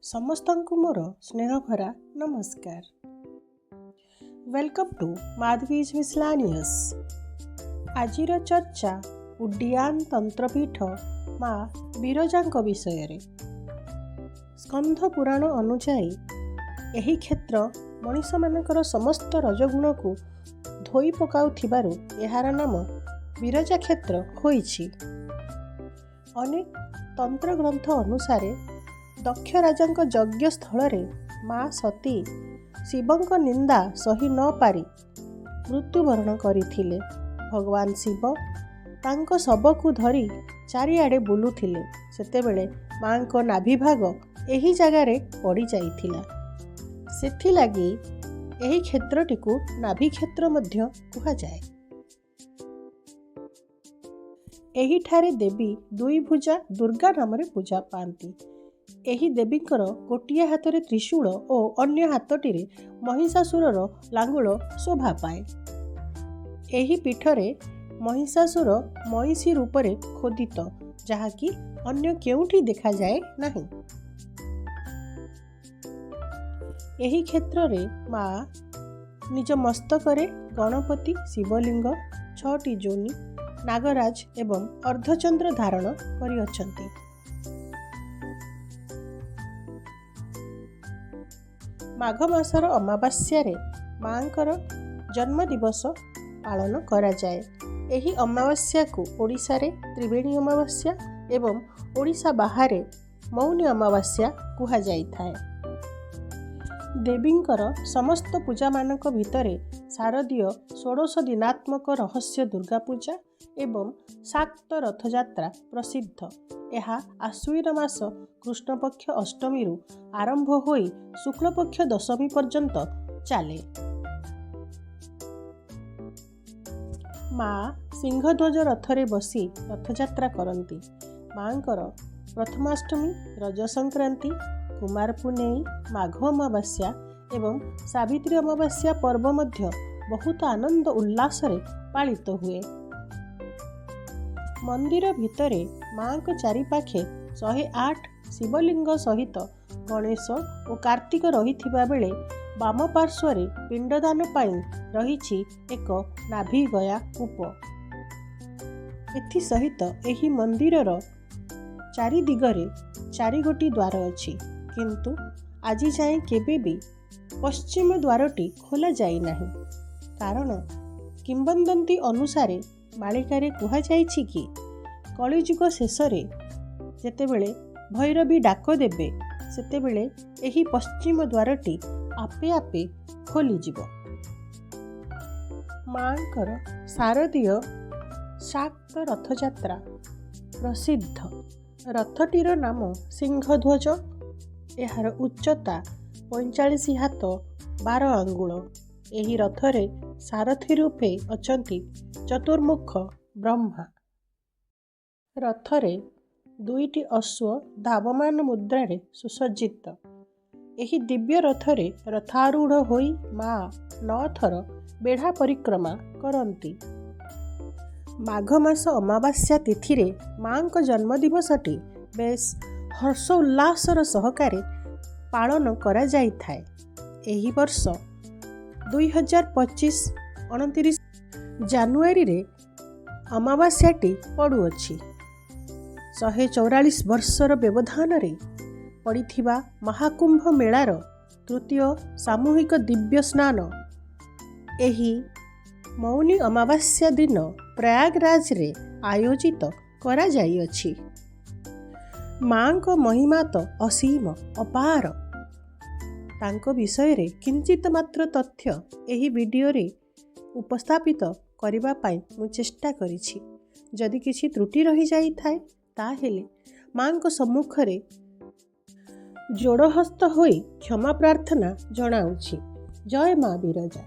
ସମସ୍ତଙ୍କୁ ମୋର ସ୍ନେହଭରା ନମସ୍କାର। Welcome to Madhavi's Miscellaneous. ଆଜିର ଚର୍ଚ୍ଚା ଉଡ୍ଡିୟାନ ତନ୍ତ୍ରପୀଠ ମା ବିରଜାଙ୍କ ବିଷୟରେ। ସ୍କନ୍ଧ ପୁରାଣ ଅନୁଯାୟୀ ଏହି କ୍ଷେତ୍ର ମଣିଷମାନଙ୍କର ସମସ୍ତ ରଜଗୁଣକୁ ଧୋଇ ପକାଉଥିବାରୁ ଏହାର ନାମ ବିରଜା କ୍ଷେତ୍ର ହୋଇଛି। ଅନେକ ତନ୍ତ୍ରଗ୍ରନ୍ଥ ଅନୁସାରେ ଦକ୍ଷ ରାଜାଙ୍କ ଯଜ୍ଞ ସ୍ଥଳରେ ମା ସତୀ ଶିବଙ୍କ ନିନ୍ଦା ସହି ନପାରି ମୃତ୍ୟୁବରଣ କରିଥିଲେ। ଭଗବାନ ଶିବ ତାଙ୍କ ଶବକୁ ଧରି ଚାରିଆଡ଼େ ବୁଲୁଥିଲେ, ସେତେବେଳେ ମାଙ୍କ ନାଭିଭାଗ ଏହି ଜାଗାରେ ପଡ଼ିଯାଇଥିଲା। ସେଥିଲାଗି ଏହି କ୍ଷେତ୍ରଟିକୁ ନାଭି କ୍ଷେତ୍ର ମଧ୍ୟ କୁହାଯାଏ। ଏହିଠାରେ ଦେବୀ ଦୁଇଭୁଜା ଦୁର୍ଗା ନାମରେ ପୂଜା ପାଆନ୍ତି। ଏହି ଦେବୀଙ୍କର ଗୋଟିଏ ହାତରେ ତ୍ରିଶୂଳ ଓ ଅନ୍ୟ ହାତଟିରେ ମହିଷାସୁରର ଲାଙ୍ଗୁଳ ଶୋଭା ପାଏ। ଏହି ପୀଠରେ ମହିଷାସୁର ମଇଁଷି ରୂପରେ ଖୋଦିତ, ଯାହାକି ଅନ୍ୟ କେଉଁଠି ଦେଖାଯାଏ ନାହିଁ। ଏହି କ୍ଷେତ୍ରରେ ମା ନିଜ ମସ୍ତକରେ ଗଣପତି, ଶିବଲିଙ୍ଗ, 6ଟି ଯୋନି, ନାଗରାଜ ଏବଂ ଅର୍ଦ୍ଧଚନ୍ଦ୍ର ଧାରଣ କରିଅଛନ୍ତି। ମାଘ ମାସର ଅମାବାସ୍ୟାରେ ମାଙ୍କର ଜନ୍ମଦିବସ ପାଳନ କରାଯାଏ। ଏହି ଅମାବାସ୍ୟାକୁ ଓଡ଼ିଶାରେ ତ୍ରିବେଣୀ ଅମାବାସ୍ୟା ଏବଂ ଓଡ଼ିଶା ବାହାରେ ମୌନୀ ଅମାବାସ୍ୟା କୁହାଯାଇଥାଏ। ଦେବୀଙ୍କର ସମସ୍ତ ପୂଜାମାନଙ୍କ ଭିତରେ ଶାରଦୀୟ ଷୋଡ଼ଶ ଦିନାତ୍ମକ ରହସ୍ୟ ଦୁର୍ଗା ପୂଜା ଏବଂ ଶାକ୍ତ ରଥଯାତ୍ରା ପ୍ରସିଦ୍ଧ। ଏହା ଆଶ୍ୱିନ ମାସ କୃଷ୍ଣପକ୍ଷ ଅଷ୍ଟମୀରୁ ଆରମ୍ଭ ହୋଇ ଶୁକ୍ଳପକ୍ଷ ଦଶମୀ ପର୍ଯ୍ୟନ୍ତ ଚାଲେ। ମା ସିଂହଧ୍ୱଜ ରଥରେ ବସି ରଥଯାତ୍ରା କରନ୍ତି। ମାଙ୍କର ପ୍ରଥମାଷ୍ଟମୀ, ରଜ ସଂକ୍ରାନ୍ତି, କୁମାର ପୁନେଇ, ମାଘ ଅମାବାସ୍ୟା ଏବଂ ସାବିତ୍ରୀ ଅମାବାସ୍ୟା ପର୍ବ ମଧ୍ୟ ବହୁତ ଆନନ୍ଦ ଉଲ୍ଲାସରେ ପାଳିତ ହୁଏ। ମନ୍ଦିର ଭିତରେ ମାଙ୍କ ଚାରିପାଖେ 108 ଶିବଲିଙ୍ଗ ସହିତ ଗଣେଶ ଓ କାର୍ତ୍ତିକ ରହିଥିବା ବେଳେ ବାମ ପାର୍ଶ୍ୱରେ ପିଣ୍ଡଦାନ ପାଇଁ ରହିଛି ଏକ ନାଭିଗୟା କୂପ। ଏଥିସହିତ ଏହି ମନ୍ଦିରର ଚାରିଦିଗରେ 4ଗୋଟି ଦ୍ୱାର ଅଛି, କିନ୍ତୁ ଆଜି ଯାଏଁ କେବେ ବି ପଶ୍ଚିମ ଦ୍ୱାରଟି ଖୋଲାଯାଇନାହିଁ। କାରଣ କିମ୍ବଦନ୍ତୀ ଅନୁସାରେ ମାଳିକାରେ କୁହାଯାଇଛି କି କଳିଯୁଗ ଶେଷରେ ଯେତେବେଳେ ଭୈରବୀ ଡାକ ଦେବେ, ସେତେବେଳେ ଏହି ପଶ୍ଚିମ ଦ୍ୱାରଟି ଆପେ ଆପେ ଖୋଲିଯିବ। ମାଙ୍କର ଶାରଦୀୟ ଶାକ୍ତ ରଥଯାତ୍ରା ପ୍ରସିଦ୍ଧ। ରଥଟିର ନାମ ସିଂହଧ୍ୱଜ। ଏହାର ଉଚ୍ଚତା 45 ହାତ 12 ଆଙ୍ଗୁଳ। ଏହି ରଥରେ ସାରଥୀ ରୂପେ ଅଛନ୍ତି ଚତୁର୍ମୁଖ ବ୍ରହ୍ମା। ରଥରେ 2ଟି ଅଶ୍ୱ ଧାବମାନ ମୁଦ୍ରାରେ ସୁସଜ୍ଜିତ। ଏହି ଦିବ୍ୟ ରଥରେ ରଥାରୂଢ଼ ହୋଇ ମା 9 ଥର ବେଢ଼ା ପରିକ୍ରମା କରନ୍ତି। ମାଘ ମାସ ଅମାବାସ୍ୟା ତିଥିରେ ମାଙ୍କ ଜନ୍ମଦିବସଟି ବେଶ୍ ହର୍ଷ ଉଲ୍ଲାସର ସହକାରେ ପାଳନ କରାଯାଇଥାଏ। ଏହି ବର୍ଷ 2025 29 ଜାନୁଆରୀରେ ଅମାବାସ୍ୟାଟି ପଡ଼ୁଅଛି। 144 ବର୍ଷର ବ୍ୟବଧାନରେ ପଡ଼ିଥିବା ମହାକୁମ୍ଭ ମେଳାର ତୃତୀୟ ସାମୂହିକ ଦିବ୍ୟ ସ୍ନାନ ଏହି ମୌନୀ ଅମାବାସ୍ୟା ଦିନ ପ୍ରୟାଗରାଜରେ ଆୟୋଜିତ କରାଯାଇଅଛି। ମାଙ୍କ ମହିମା ତ ଅସୀମ ଅପାର। ତାଙ୍କ ବିଷୟରେ କିଞ୍ଚିତ ମାତ୍ର ତଥ୍ୟ ଏହି ଭିଡ଼ିଓରେ ଉପସ୍ଥାପିତ କରିବା ପାଇଁ ମୁଁ ଚେଷ୍ଟା କରିଛି। ଯଦି କିଛି ତ୍ରୁଟି ରହିଯାଇଥାଏ, ତାହେଲେ ମାଙ୍କ ସମ୍ମୁଖରେ ଯୋଡ଼ହସ୍ତ ହୋଇ କ୍ଷମା ପ୍ରାର୍ଥନା ଜଣାଉଛି। ଜୟ ମା ବିରଜା।